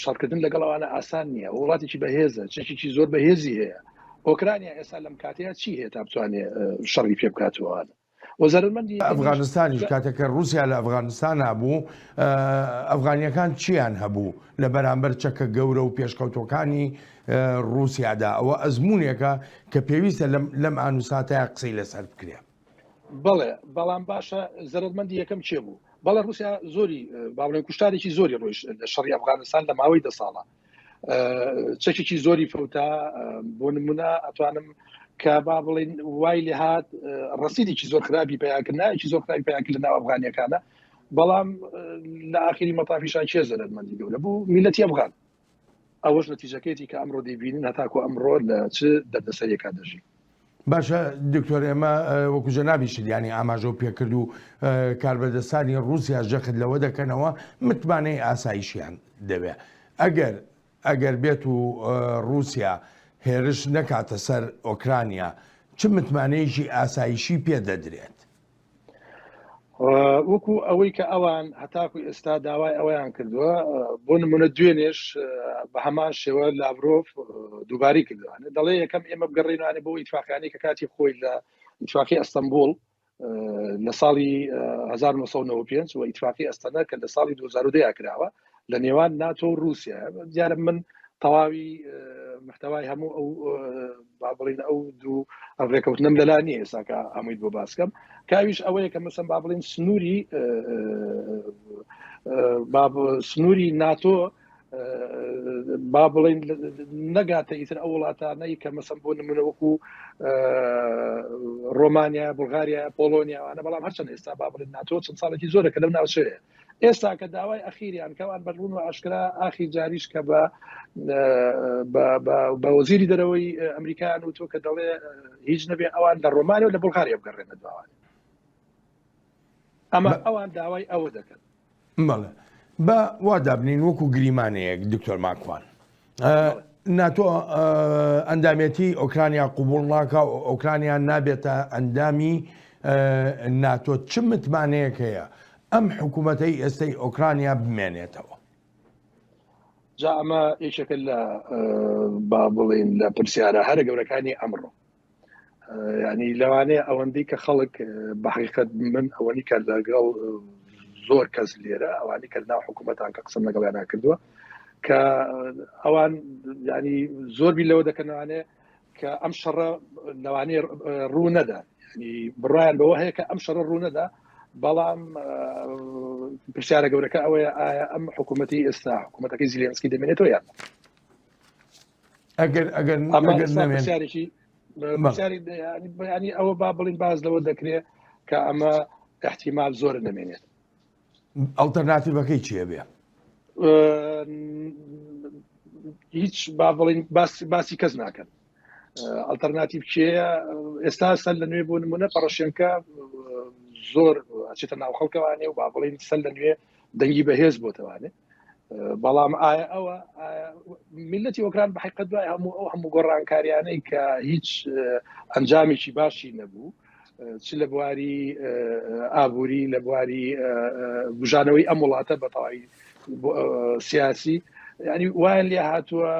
شەڕکردن لەگەڵ ئەوانە ئاسان نییە وڵاتێکی بەهێزە چێکێکی زۆر بەهێزی هەیە ئۆکرانیا ئێستا لەم کاتەیە چی هەیە تا بتوانێت شەڕی پێ بکاتەوەوانە وەزارمەندی ئەفغانستانیش کاتێک کە رووسیا لە ئەفغانستانا بوو ئەفغانیەکان چیان هەبوو لە بەرامبەر چەکە گەورە و پێشکەوتوەکانی ڕووسیادا، ئەوە ئەزموونێکە کە پێویستە لەم لەم ئان و ساتەیا قسەی لەسەر بکرێ. بەڵێ، بەڵام باشە زەرەرمەندی یەکەم کێ بوو؟ بەڵێ ڕووسیا زۆری با بڵێین کوشتارێکی زۆری ڕۆیشت لە شەڕی ئەفغانستان لە ماوەی دە ساڵە چەکێکی زۆری فەوتا بۆ نمونە ئەتوانم کە با بڵین وای لێ هات ڕسیدێکی زۆر خراپی پیاکرد ناوێکی زۆر خراپی پیاکرد لە ناو ئەفغانیەکانە بەڵام لە ئاخری مەتافیشان کێ زەرەرمەندی گەورە بوو میلەتی ئەفغان ئەوەش نەتیجەکەیەتی کە ئەمڕۆ دەیبینن هەتاکو ئەمڕۆ لە چ دەردەسەریەکا دەژین. باشە دکتۆر ئێمە وەکو جەنابیشت یانی ئاماژەو پێکرد و کاربەدەستانی ڕووسیا جەخت لەوە دەکەنەوە متمانەی ئاسایشیان دەوێ ئەگەر ئەگەر بێت و ڕووسیا هێرش نەکاتە سەر ئۆکرانیا. چ متمانەیەکی ئاسایشی پێ دەدرێت؟ وەکو ئەوەی کە ئەوان هەتاکو ئێستا داوای ئەوەیان کردووە بۆ نمونە دوێنێش بە هەمان شێوە لاڤرۆف دووباری کردوانە دەڵێ یەکەم ئێمە بگەڕێنانێ بۆ ئیتفاقیانی کە کاتی خۆی لە ئیتفاقی ئەستەمبول لە ساڵی 1995 و ئیتفاقی ئەستەنە کە لە ساڵی 2010 کراوە لە نێوان ناتۆ و رووسیا دیارە من تەواوی محتەوای هەموو ئەو با بڵین ئەو دوو ڕێکەوتنم لەلا نییە ئێساکە هەموویت بۆ باسکەم کاویش ئەوەیە کە مەسەن با بڵین سنووری سنووری ناتۆ با بڵین نەگاتە ئیتر ئەو وڵاتانەی کە مەسەن بۆ نمونە وەکو ڕۆمانیا بولغاریا پۆلۆنیاوانە بەڵام هەرچەند ئێستا با بڵین ناتۆ چەند ساڵێکی زۆرە کە لەو ناوچەیە ئێستا کە داوای ئەخیریان کەوان بەربوون و ئاشکرا ئاخی جاریش کە بە بە وەزیری دەرەوەی ئەمریکان و تۆ کە دەڵێ هیچ نەبێ ئەوان لە ڕۆمانیا و لە بولغاریا بگەڕێنە داوان ئەمە ئەوان داوای ئەوە دەکەن بەڵێ با وا دابنین وەکو گریمانەیەک دکتۆر ماکوان ناتۆ ئەندامێتی ئۆکرانیا قوبول ناکا و ئۆکرانیا نابێتە ئەندامی ناتۆ چ متمانەیەک هەیە ئەم حکوومەتەی ئێستەی ئۆکرانیا بمێنێتەوە؟ جا ئەمە یەکێکە لە با بڵین لە پرسیارە هەرە گەورەکانی ئەمڕۆ ینی لەوانەیە ئەوەندەی کە خەڵک بە حقیقت من ئەوەنی کە لەگەڵ زۆر کەس لێرە ئەوانی کە ناو حکوومەتان کە قسم لەگەڵیان کردووە کە ئەوان ینی زۆر بی لەوە دەکەنوانێ کە ئەم شەڕە لەوانەیە ڕوو نەدا ینی بڕیان بەوە هەیە کە ئەم شەڕە ڕوو نەدا بەڵام پرسیارە گەورەکە ئەوەیە ئایا ئەم حکوومەتی ئێستا حکوومەتەکەی زیلێنسکی دەمێنێتەوە یان ئەگەر ئەگەر ئەگەر پرسیارێکی پرسیاری ینی ئەوە با بڵین باز لەوە دەکرێت کە ئەمە احتیمال زۆر نەمێنێت ئەڵتەرناتیڤەکەی چیە بێ؟ هیچ با بڵین باسی کەس ناکەن ئەلتەرناتیڤ کێیە ئێستا سەر لە نوێ بۆ نمونە پەڕەشێنکە زۆر ئەچێتە ناو خەڵکەوانێ و با بڵین سەر لە نوێ دەنگی بەهێز بۆتەوانێ بەڵام ئایا ئەوە میلەتی ئۆکران بە حقیقت دوای هەموو ئەو هەموو گۆڕانکاریانەی کە هیچ ئەنجامێکی باشی نەبوو چ لە بواری ئابووری لە بواری بژانەوەی ئەم وڵاتە بە تەواوی سیاسی ینی وایان لێ هاتووە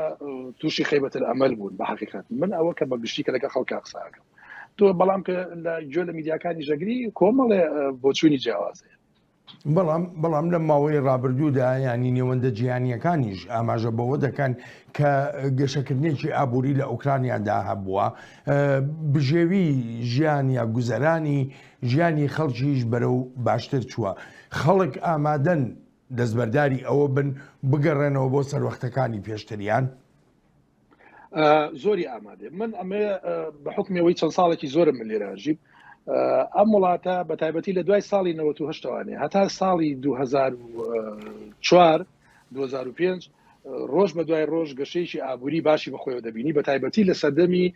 تووشی خەیبەتە ئەمەل بوون بە حقیقت من ئەوە کە بە گشتی کە لەگە خەڵکا قساکەم تۆ بەڵام کە لە گوێ لە میدیاکانی ژەگری کۆمەڵێ بۆچوونی جیاوازەیە بەڵام بەڵام لەم ماوەی ڕابردوودا ینی نێوەندە جیهانیەکانیش ئاماژە بەوە دەکەن کە گەشەکردنێکی ئابووری لە ئۆکرانیادا هەبووە بژێوی ژیان یا گوزەرانی ژیانی خەڵکیش بەرەو باشتر چووە خەڵک ئامادەن دەستبەرداری ئەوە بن بگەڕێنەوە بۆ سەروەختەکانی پێشتریان. زۆری ئامادێ من ئەمە بە حکمەوەی چەند ساڵێکی زۆرم من لێرە ژیب ئەم وڵاتە بە تایبەتی لە دوای ساڵی 1970وانێ هەتا ساڵی 2004 2005 ڕۆژ بە دوای ڕۆژ گەشەیەکی ئابووری باشی بەخۆیەوە دەبینی بە تایبەتی لە سەردەمی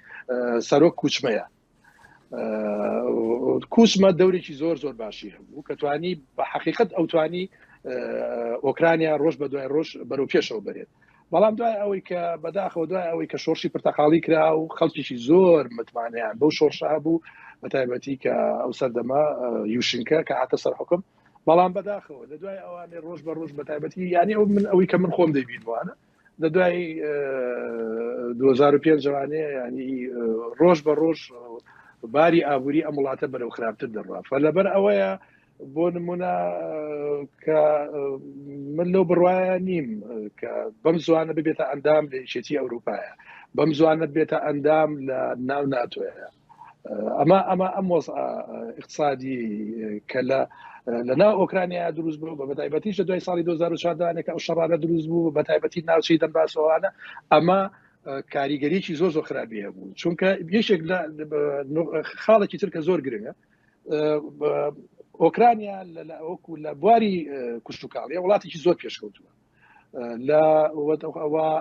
سەرۆک کوچمەیە کوچمە دەورێکی زۆر زۆر باشی هەبوو کە توانی بە حقیقت ئەو توانی ئۆکرانیا ڕۆژ بە دوای ڕۆژ بەرەو پێشەوە بەرێت بەڵام دوای ئەوەی کە بەداخەوە دوای ئەوەی کە شۆڕشی پرتەقاڵی کرا و خەڵکیی زۆر متمانەیان بەو شۆڕشە هەبوو بە تایبەتی کە ئەو سەردەمە یوشنکە کە هاتە سەر حکم بەڵام بەداخەوە لە دوای ئەوانێ ڕۆژ بە ڕۆژ بە تایبەتی یعنی ئەو من ئەوەی کە من خۆم دەیبینوانە لە دوای 2005 جوانێ ینی ڕۆژ بە ڕۆژ باری ئابووری ئەم وڵاتە بەرەو خراپتر دەڕوا فە لەبەر ئەوەیە بۆ نمونە کە من لەو بڕواە نیم کە بەم زوانە ببێتە ئەندام لە یەکێتی ئەوروپایە بەم زوانە بێتە ئەندام لە ناو ناتۆیە ئەمە ئەمە ئەم وەز اقتصادی کە لە لە ناو ئۆکرانیا دروست بوو بە تایبەتیش لە دوای ساڵی 2014 کە ئەو شەڕانە دروست بوو بە تایبەتی ناوچەی دەنباسەوانە ئەمە کاریگەریی زۆر زۆر خراپی هەبوو چونکە یەکێک لە خاڵێکی تر کە زۆر گرنگە ئۆکرانیا وەکو لە بواری کوشتتوکاڵیە وڵاتێکی زۆر پێشکەوتووە لە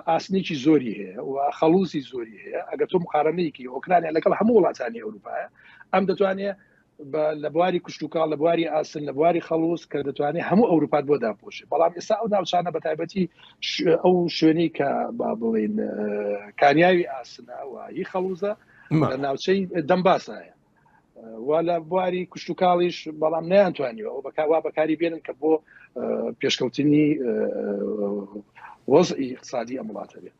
ئاسنێکی زۆری هەیە و خەڵوزی زۆری هەیە ئەگەر تۆ مقارنەیەکی ئۆکرانیا لەگەڵ هەموو وڵاتانی ئەوروپایە ئەم دەتوانێت لە بواری کشتتوکاڵ لە بواری ئاسن لە بواری خەڵوز کە دەتوانێت هەموو ئەوروپات بۆ داپۆشێ بەڵام ئێستا ئەو ناوچانە بە تایبەتی ئەو شوێنی کە با بڵین کانیاوی ئاسنە و هی خەڵوزە. لە ناوچەی دەمباسایە و لە بواری کشتتوکاڵیش بەڵام نیانتوانیوە ئەو بەکوا بەکاری بێنن کە بۆ پێشکەوتنی وەزعی اقتصادی ئەم وڵاتە بێت.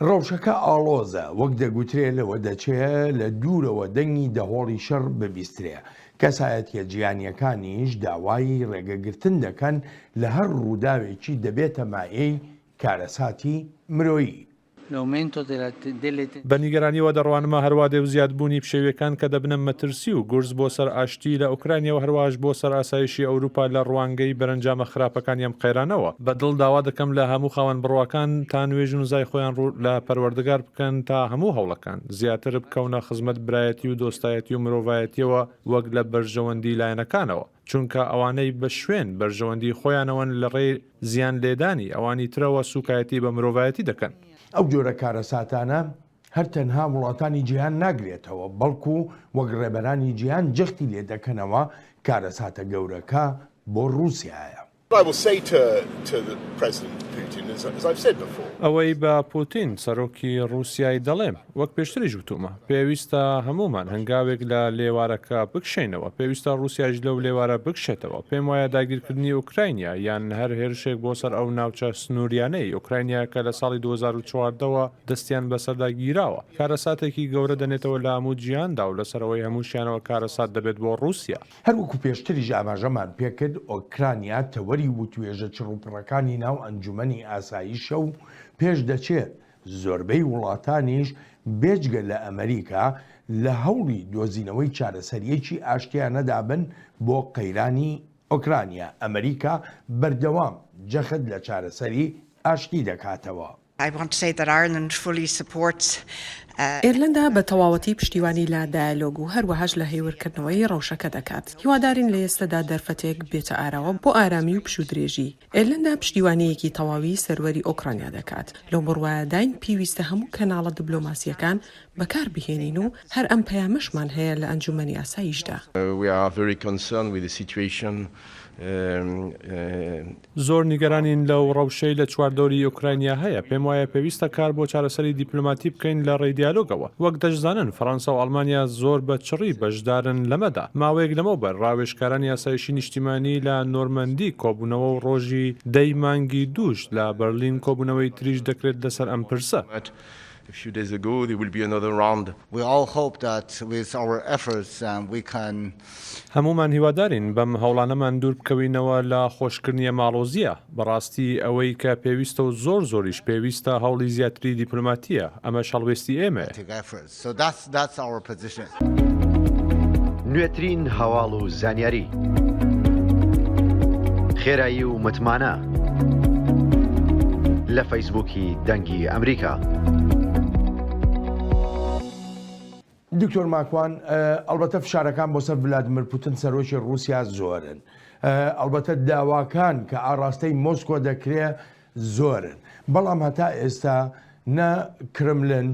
ڕەوشەکە ئاڵۆزە، وەک دەگوترێ لەوە دەچێ لە دوورەوە دەنگی دەهۆڵی شەڕ ببیسترێ، کەسایەتییە جیهانییەکانیش داوای ڕێگەگرتن دەکەن لە هەر ڕووداوێکی دەبێتە مایەی کارەساتی مرۆیی. بە نیگەرانییەوە دەڕوانمە هەروادێ و زیادبوونی پشێوییەکان کە دەبنە مەترسی و گورز بۆ سەر ئاشتی لە ئۆکرانیا و هەروەهاش بۆ سەر ئاسایشی ئەوروپا لە ڕوانگەی بەرەنجامە خراپەکانی ئەم قەیرانەوە. بە دڵ داوا دەکەم لە هەموو خاوەن بڕواکان تا نوێژ و نزای خۆیان ڕوو لە پەروەردگار بکەن تا هەموو هەوڵەکان زیاتر بکەونە خزمەت برایەتی و دۆستایەتی و مرۆڤایەتیەوە وەک لە بەرژەوەندی لایەنەکانەوە چونکە ئەوانەی بە شوێن بەرژەوەندی خۆیانەوەن لە ڕێی زیان لێدانی ئەوانی ترەوە سوکایەتی بە مرۆڤایەتی دەکەن. ئەو جۆرە کارەساتانە هەر تەنها وڵاتانی جیهان ناگرێتەوە، بەڵکو وەک ڕێبەرانی جیهان جەختی لێ دەکەنەوە کارەساتە گەورەکە بۆ ڕووسیایە. ئەوەی بە پوتین، سەرۆکی ڕووسیای دەڵێم، وەک پێشتریش وتوومە، پێویستە هەموومان هەنگاوێک لە لێوارەکە بکشێینەوە، پێویستە ڕووسیایش لەو لێوارە بکشێتەوە. پێموایە داگیرکردنی ئۆکراینیا یان هەر هێرشێک بۆ سەر ئەو ناوچە سنوورییانەی ئۆکراینیا کە لە ساڵی 2014 وە دەستیان بەسەردا گیراوە، کارەساتێکی گەورە دەنێتەوە لە هەموو جیهاندا و لەسەرەوەی هەمووشیانەوە کارەسات دەبێت بۆ ڕووسیا. هەروەکو پێشتریش ئاماژەمان پێکرد، ئۆکرانیا تەوەری وتوێژە چڕوپڕەکانی ناو ئەنجومەنی ئاسایشە و پێشدەچێت زۆربەی وڵاتانیش بێجگە لە ئەمریکا لە هەوڵی دۆزینەوەی چارەسەرییەکی ئاشتیانەدا بن بۆ قەیرانی ئۆکرانیا، ئەمریکا بەردەوام جەخت لە چارەسەری ئاشتی دەکاتەوە. ئێرلەندا بە تەواوەتی پشتیوانی لە دایەلۆگ و هەروەهاش لە هێورکردنەوەی ڕەوشەکە دەکات. هیوادارین لە ئێستەدا دەرفەتێک بێتە ئاراوە بۆ ئارامی و پشوودرێژی. ئێرلەندا پشتیوانییەکی تەواوی سەروەری ئۆکرانیا دەکات. لەو بڕوایەداین پیویستە هەموو کەناڵە دبلۆماسییەکان بەکار بهێنین و هەر ئەم پەیامەشمان هەیە لە ئەنجوومەنی ئاسایشدا. زۆر نیگەرانین لەو ڕەوشەی لە چواردەوری ئۆکرانیا هەیە، پێموایە پێویستە کار بۆ چارەسەری دیپلۆماتی بکەین لە ڕێی دیالۆگەوە. وەک دەشزانن فەرەنسا و ئەڵمانیا زۆر بە چڕی بەشدارن لەمەدا. ماوەیەک لەمەوبەر ڕاوێژکارانی ئاسایشی نیشتیمانی لە نۆرمەندی کۆبوونەوە و ڕۆژی دە ی مانگی دووش لە بەرلین کۆبوونەوەی تریش دەکرێت لەسەر ئەم پرسە. A few days ago there will be another round. We all hope that with our efforts we can. هەموومان هیوادارین بەم هەوڵانەمان دوور بکەوینەوە لە خۆشکردنی ئەم ئاڵۆزییە. بەڕاستی ئەوەی کە پێویستە و زۆر زۆریش پێویستە هەوڵی زیاتری دیپلۆماتییە، ئەمەش هەڵوێستی ئێمەیە. So that's that's our position. نوێترین هەواڵ و زانیاری، خێرایی و متمانە لە فەیسبووکی دەنگی ئەمریکا. دکتۆر ماکوان، ئەڵبەتە فشارەکان بۆ سەر ڤلادیمیر پوتن سەرۆکی ڕووسیا زۆرن، ئەڵبەتە داواکان کە ئاڕاستەی مۆسکۆ دەکرێ زۆرن، بەڵام هەتا ئێستا نە کرملن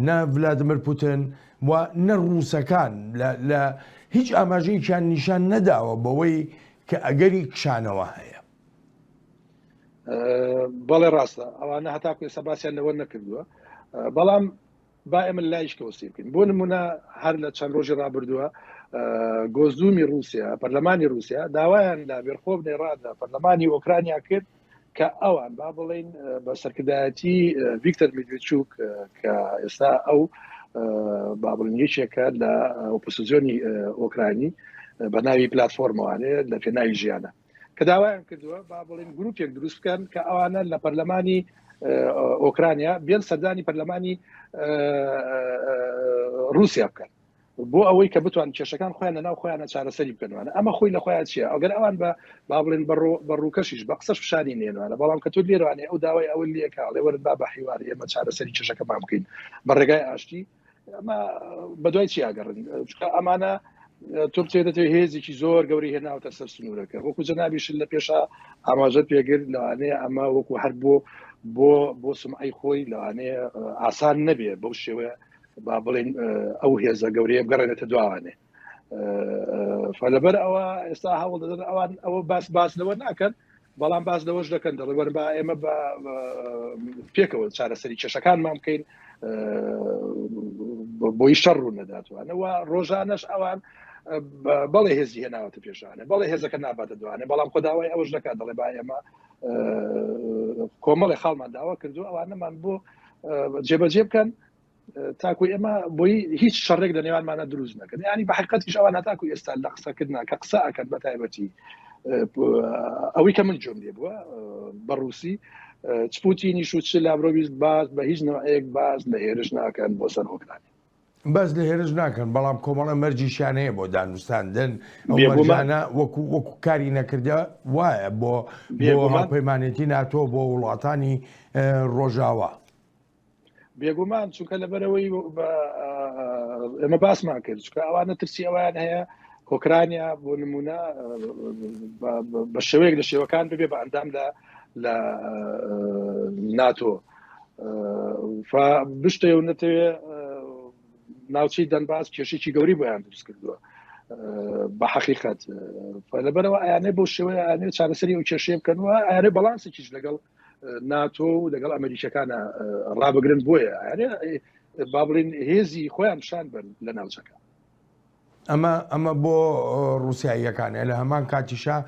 نە ڤلادیمیر پوتن و نە ڕووسەکان لە هیچ ئاماژەیەکیان نیشان نەداوە بەوەی کە ئەگەری کشانەوە هەیە. بەڵێ ڕاستە ئەوانە هەتاکو ئێستا باسیان لەوە نەکردووە بەڵام با ئێمە لایشکەوە سیر بکەین بۆ نمونە هەر لە چەند ڕۆژی ڕابردووە گۆزدومی رووسیا پەرلەمانی رووسیا داوایان لە بێرخۆب نێڕادا پەرلەمانی ئۆکرانیا کرد کە ئەوان با بڵین بە سەرکردایەتی ڤیکتەر میدویچوک کە ئێستا ئەو با بڵین یەکێکە لە ئۆپۆسیزیۆنی ئۆکرانی بە ناوی پلتفۆرمەوانێ لە پێناوی ژیانە کە داوایان کردووە با بڵین گروپێک دروست بکەن کە ئەوانە لە پەرلەمانی ئۆکرانیا بێن سەردانی پەرلەمانی رووسیا بکەن بۆ ئەوەی کە بتوان کێشەکان خۆیان لە ناو خۆیانە چارەسەری بکەنوانە ئەمە خۆی لە خۆیان چییە ئەگەر ئەوان بە با بڵێن بە ڕووکەشیش بە قسەش فشاری نێنوانە بەڵام کە تۆ لێروانێ ئەو داوای ئەوە لێکاڵێ وەرن با بە حیوار ئێمە چارەسەری کێشەکەمان بکەین بە ڕێگای ئاشتی ئەمە بەدوای چی ئاگەڕن چونکە ئەمانە تۆ بچێتە هێزێکی زۆر گەوری هێناوتە سەر سنوورەکە وەکو جەنابیشت لە پێشا ئاماژە پێگرت لەوانەیە ئەمە وەکو هەر بۆ بۆ بۆ سمعی خۆی لەوانەیە ئاسان نەبێ بەو شێوەیە با بڵێن ئەو هێزە گەورەیە بگەڕێنێتە دواوانێ فلەبەر ئەوە ئێستا هەوڵ دەدەن ئەوان ئەوە باس باس لەوە ناکەن بەڵام باس لەوەش دەکەن دەڵێ وەرن با ئێمە بە پێکەوە چارەسەری کێشەکانمان بکەین. بۆی شەڕ ڕوو نەداتوانە و ڕۆژانەش ئەوان بەڵێ هێزی هێناوەتە پێشانە بەڵێ هێزەکە ناباتە دوانێ بەڵام خۆداوای ئەوەش دەکات دەڵێ با ئێمە کۆمەڵی خاڵمان داوا کردو ئەوانەمان بۆ جێبەجێ بکەن تاکو ئێمە بۆی هیچ شەڕێک لە نێوانمانە دروست نەکەن ینی بە حقیقەتیش ئەوان هەتاکو ئێستا لە قسەکردنا کە قسە ئەکەن بە تایبەتی ئەوەی کە من جۆم لێ بووە بە ڕووسی چ پوتینیش و چ لاڤرۆڤیش باز بە هیچ نوعەیەک باز لە هێرش ناکەن بۆ سەر ئۆکرانیا. باس لە هێرش ناکەن بەڵام کۆمەڵە مەرجیشیان هەیە بۆ دانوستاندن ئەو مەرجانە وەکو وەکو کاری نەکردە وایە بۆ بۆ هاوپەیمانێتی ناتۆ بۆ وڵاتانی ڕۆژاوا. بێگومان چونکە لەبەرەوەی ئێمە باسمان کرد چونکە ئەوانە ترسی ئەویان هەیە ئۆکرانیا بۆ نمونە بە شێوەیەک لە شێوەکان ببێ بە ئەندام لە لە ناتۆ بشتێ و نەتەوێ ناوچەی دەنباز کێشێکی گەوری بۆیان دروست کردووە بە حەقیقەت لەبەرەوە ئەیانێ بۆ شێوەیە ئەیانێ چارەسەری ئەو کێشەیە بکەن و ئەیانێ بەڵانسێکیش لەگەڵ ناتۆ و لەگەڵ ئەمریکەکانە ڕابگرن بۆیە با بڵین هێزی خۆیان پیشان بن لە ناوچەکە. ئەمە ئەمە بۆ ڕووساییەکانە لە هەمان کاتیشا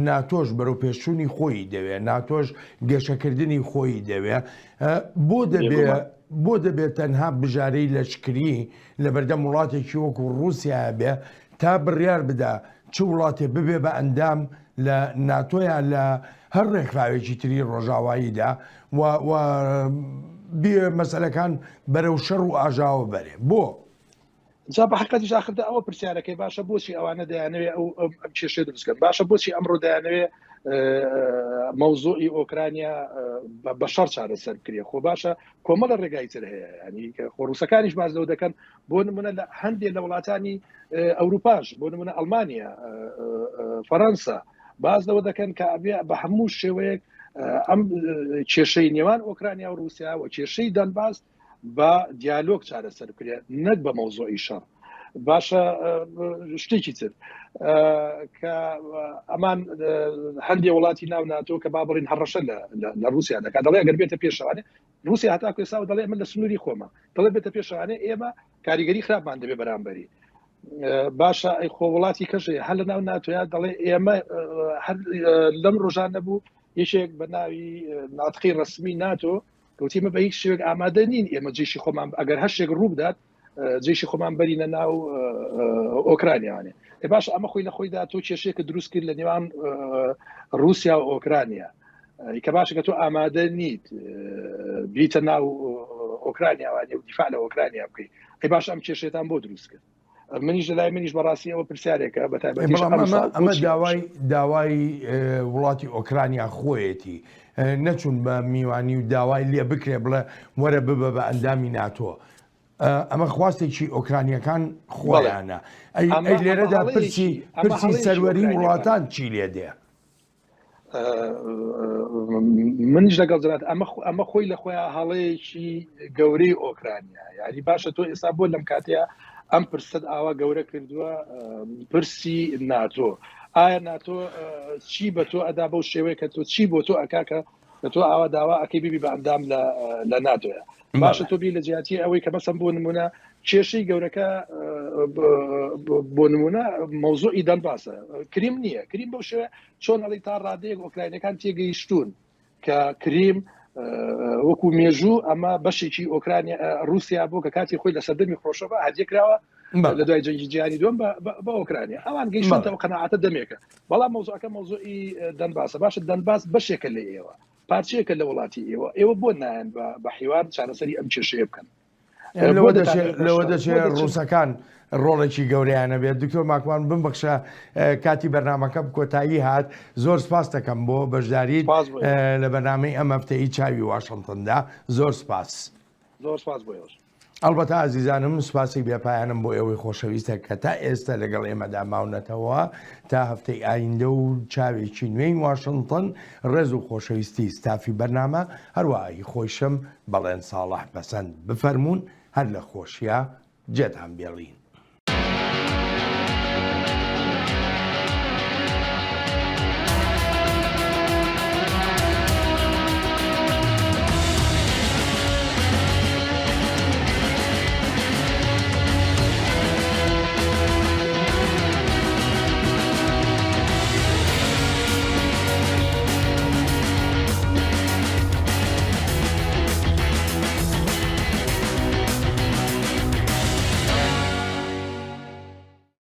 ناتۆش بەرەو پێشچوونی خۆی دەوێ ناتۆش گەشەکردنی خۆی دەوێ بۆ دەبێ بۆ دەبێت تەنها بژارەی لەشکری لە بەردەم وڵاتێکی وەکو ڕووسیا بێ تا بڕیار بدا چ وڵاتێ ببێ بە ئەندام لە ناتۆ یا لە هەر ڕێکخراوێکی تری ڕۆژاواییدا و و بێ مەسەلەکان بەرەو شەڕ و ئاژاوە بەرێ بۆ؟ جا بە حقیقەتیش ئاخردا ئەوە پرسیارەکەی باشە بۆچی ئەوانە دەیانەوێ ئەو ئەم ئەم کێشەیە دروست بکەن باشە بۆچی ئەمڕۆ دەیانەوێ مەوزوعی ئۆکرانیا بە شەڕ چارەسەر بکرێ خۆ باشە کۆمەڵە ڕێگای تر هەیە ینی خۆ ڕووسەکانیش باز لەوە دەکەن بۆ نمونە لە هەندێک لە وڵاتانی ئەوروپاش بۆ نمونە ئەڵمانیا فەەنسا باز لەوە دەکەن کە ئەبێ بە هەموو شێوەیەک ئەم کێشەی نێوان ئۆکرانیا و رووسیا و کێشەی دەنباز بە دیالۆگ چارەسەر بکرێت نەک بە مەوزۆی شەڕ باشە شتێکی تر کە ئەمان هەندێک وڵاتی ناو ناتۆ کە با بڵین هەڕەشە لە رووسیا دەکات دەڵێ ئەگەر بێتە پێشوانێ رووسیا هەتاکو ئێستا دەڵێ من لە سنووری خۆمە دەڵێ بێتە پێشوانێ ئێمە کاریگەری خراپمان دەبێ بەرامبەری باشە ئەی خۆ وڵاتی کەشێ هەر لە ناو ناتۆیا دەڵێ ئێمە هەر لەم ڕۆژان نەبوو یەکێک بە ناوی ناتقی ڕسمی ناتۆ گوتی ئێمە بە هیچ شێوەیەک ئامادە نین ئێمە جێشی خۆمان ئەگەر هەر شتێک ڕوو بدات جێشی خۆمان بەرینە ناو ئۆکرانیاوانێ باش ئەمە خۆی لە خۆیدا تۆ کێشەیەکە دروست کرد لە نێوان رووسیا و ئۆکرانیا کە باشە کە تۆ ئامادە نیت بیتە ناو ئۆکرانیاوانێ و دیفاع لە ئۆکرانیا بکەیت ئەی باش ئەم کێشێتان بۆ دروست کرد منیش لەلای منیش بەڕاستی ئەوە پرسیارێکە بە تایبەتیش بەڵام ئەم ئەمە ساڵ ئەمە بۆچی ئەم داوای داوای وڵاتی ئۆکرانیا خۆیەتی نەچوون بە میوانی و داوای لێ بکرێ بڵێ وەرە ببە بە ئەندامی ناتۆ ئەمە خواستێکی ئۆکرانیەکان بەڵێ خۆیانە ئەی ئەمە ئەی ئەمە لێرەدا پرسی هەڵەیەکی ئەمە پرسی هەڵەیەکی سەروەری ئۆکرانیەکانە وڵاتان چی لێ دێ؟ منیش لەگەڵ جنات ئەمە ئەمە خۆی لە خۆیان هەڵەیەکی گەورەی ئۆکرانیا یاری باشە تۆ ئێستا بۆ لەم کاتەیە ئەم پرسەت ئاوا گەورە کردووە پرسی ناتۆ ئایا ناتۆ چی بە تۆ ئەدا بەو شێوەیە کە تۆ چی بۆ تۆ ئەکاکە کە تۆ ئاوا داوا ئەکەی ببی بە ئەندام لە لە ناتۆیە باشە تۆ بی لە جیاتی ئەوەی کە مەسەن بۆ نمونە کێشەی گەورەکە بۆ نمونە مەوزوعی دەنباسە کریم نییە کریم بەو شێوە چۆن ئەڵی تا ڕادەیەک ئۆکراینەکان تێگەیشتون کە کریم وەکو مێژوو ئەمە بەشێکی ئۆکرانیا رووسیا بۆ کە کاتی خۆی لە سەردەمی خرۆشەوە هەدیە کراوە لە دوای جەنگی جیهانی دووەم بە ئۆکرانیا ئەوان گەیشتەوە قەناعەتە دەمێکە بەڵام مەوزوعەکە مەوزوعی دەنباسە باشە دەنباس بەشێکە لە ئێوە پارچەیەکە لە وڵاتی ئێوە ئێوە بۆ نایەن بە حیوار چارەسەری ئەم کێشەیە بکەن لەوە دەچێت لەوە دەچێت ڕووسەکان ڕۆڵێکی گەورەیانە بێت دکتۆر ماکوان بمبەخشە کاتی بەرنمەکە کۆتایی هات زۆر سپاس دەکەم بۆ بەشداریت لە بەرنمەی ئەم هەفتەی چاوی واشنتندا زۆر سپاس زۆر سپاس بۆ ئێوەش. ئەڵبەتە ئازیزانم سوپاسی بێپایانم بۆ ئێوەی خۆشەویستە کە تا ئێستا لەگەڵ ئێمەدا ماونەتەوە تا هەفتەی ئایندە و چاوێکی نوێی واشنتن ڕێز و خۆشەویستی ستافی بەرنامە هەروەها هی خۆیشم بەڵێن ساڵح پەسەند بفەرموون هەر لە خۆشیا جێتان بێڵین.